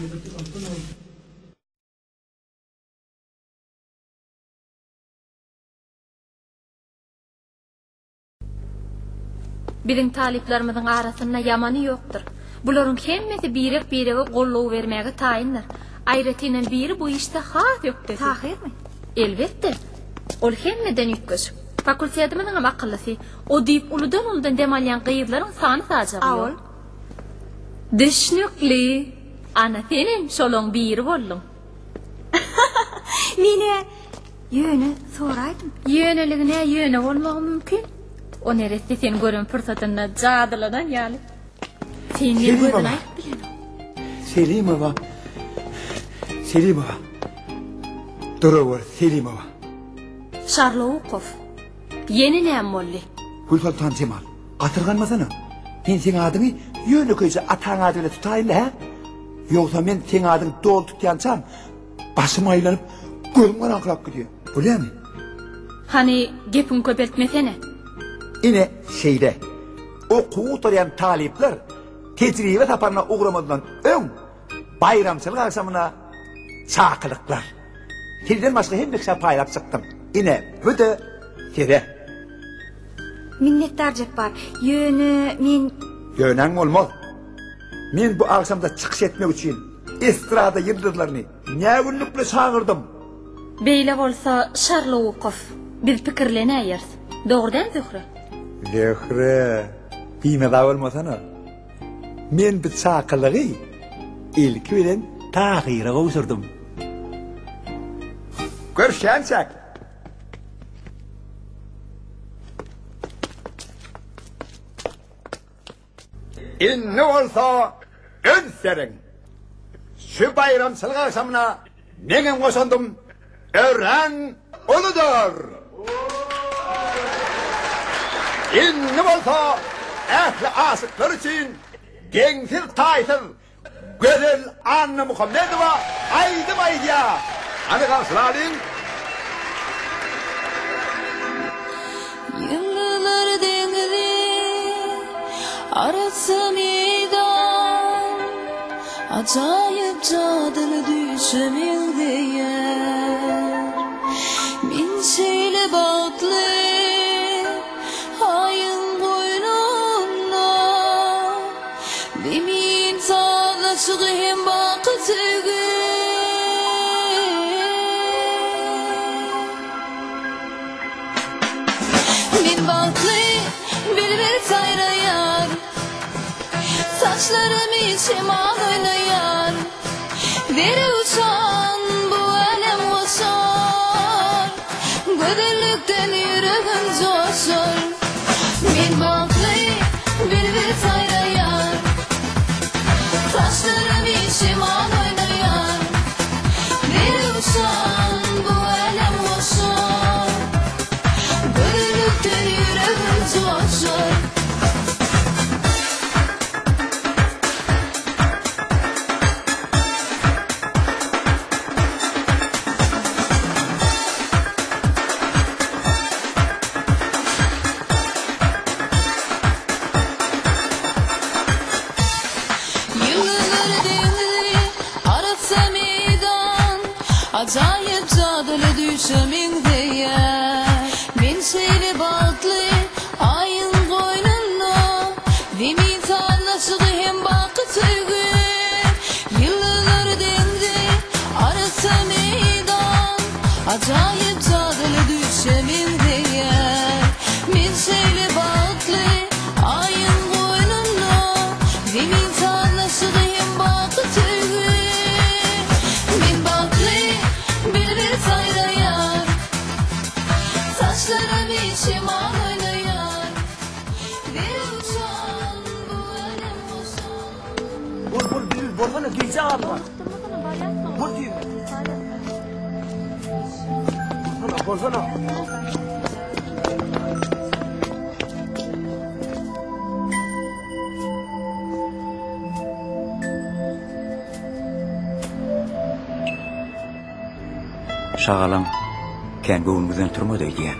Biziň talyplarymyzyň arasynda ýamany ýokdur. Bularyň hemmesi birek-birege goldaw bermäge taýyndyr. Aýratynam biri bu işde has ökdesi. Tahyrmy? Elbetde. Ol hemmeden üýtgeşik. Fakultetimiziňem akyllysy. O diýip uludan-uludan dem alýan gyzlaryň sany-sajagy A ýok. ol? Düşnükli. Ana senem şolaň biri bolduň. Men-ä ýöne soraýdym. Ýöneligine ýöne bolmagy mümkin. O neresse seni gören pursatynda jadylanan ýaly. Senden gözüni aýryp bilenok. Selimowa. Selimowa. Duraweri Selimowa. Şarlowukow. Ýene näme boldy? Gülsoltan Jemal, gatyrganmasana. Men seň adyňy ýönekeýje ataň ady bilen tutaýyn-la, hä? Ýogsa men seň adyňy doly tutýançam, başym aýlanyp, gözüm garaňkylap gidýär. Bolýamy? Hany, gepiňi köpeltmesene. Ine, şeýle. Okuwy gutarýan talyplar tejribe saparyna ugramazdan öň baýramçylyk agşamyna çakylyklar. Sizden başga hemme kişä paýlap çykdym. Ine, bu-da size. Minnetdar Jepbar. Ýöne men. Ýöneň bolmaz. Men bu agşamda çykyş etmek üçin estrada ýyldyzlaryny nägünlükle çagyrdym. Beýle bolsa, Şarlowukow, biz pikirlenäýeris. Dogry däl, Zöhre? Zöhre, bimaza bolmasana. Men bu çakylygy ilki bilen Tahyra gowşurdym. Görüşýänçäk! Indi bolsa üns beriň! Şu baýramçylyk agşamyna meňem goşandym örän uludyr. Indi bolsa ähli aşyklar üçin deňsiz-taýsyz Gözel Annamuhammedowa aýdym aýdýar. Hany garşylalyň! Ýyldyzlar deňizi arassa meýdan, Ajaýyp jadyly düýşe meňzeýär. Men şeýle bagtly Aýyň goýnunda, Zemin sazlaşygy hem baky söýgi. Men bagtly, bilbil saýraýar, Saçlarymy şemal oýnaýar. Zerewşan bu älem goşar, Gözellikden ýüregim joşar. Men bagtly, bilbil saýraýar, Saçlarymy şemal oýnaýar. Zerewşan bu älem goşar, Gözellikden ýüregim joşar. Ýyldyzlar deňizi, arassa meýdan, Ajaýyp jadyly düýşe meňzeýär. Men şeýle bagtly, Aýyň goýnunda, Zemin sazlaşygy hem baky söýgi. Ýyldyzlar deňzi, arassa meýdan, Ajaýyp jadyly düýşe meňzeýär. Men şeýle bagtly, Aýyň goýnunda, Zemin sazlaşygy hem baky söýgi. Men bagtly, bilbil saýraýar. Saçlarymy şemal oýnaýar. Zerewşan bu älem boşan. Bol bol Bilbil bolsana gijä galma. Bol diýdim. Bolsana bolsana. Şagalaň kän göwnüňizden turmady öýdýän.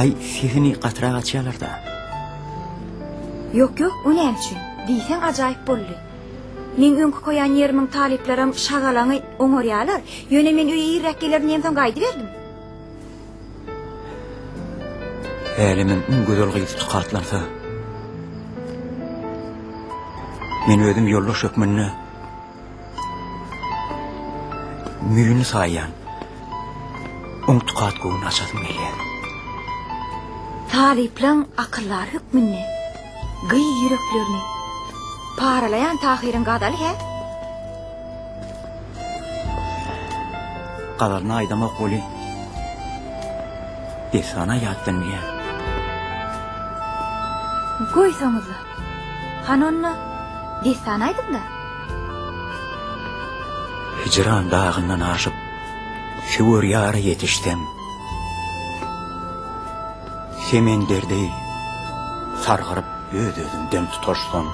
Aý, sesini gatyrak açýalar-da. Ýok, ýok, o näme üçin? Diýseň ajaýyp boldy. Meň öňki okaýan ýerimiň talyplaram şagalaňy oňarýarlar. Ýöne men öýe irräk gelerin diýemsoň gaýdyberdim. Älemiň iň gözel gyzy tukatlansa, men özüm ýoldaş hökmünde müýnli saýýan. Oň tukat göwün açasym gelýär. Talyplaň akyldar hökmünde gyz ýüreklerini paralaýan Tahyryň gazaly hä? Gazalyny aýdamok weli, dessana ýatdan bilýän. Goýsaňyzla. Hany onda, dessan aýdyň-da. Hijran dagyndan aşyp, söwer ýara ýetişsem, Semender deý sargyryp öz-özümden tutaşsam,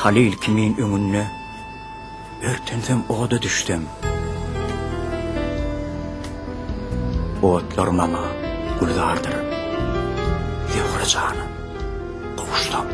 Halyl kimin öňünde örtensem oda düşsem, Otlar maňa gülzardyr, Zöhre jana gowuşsam.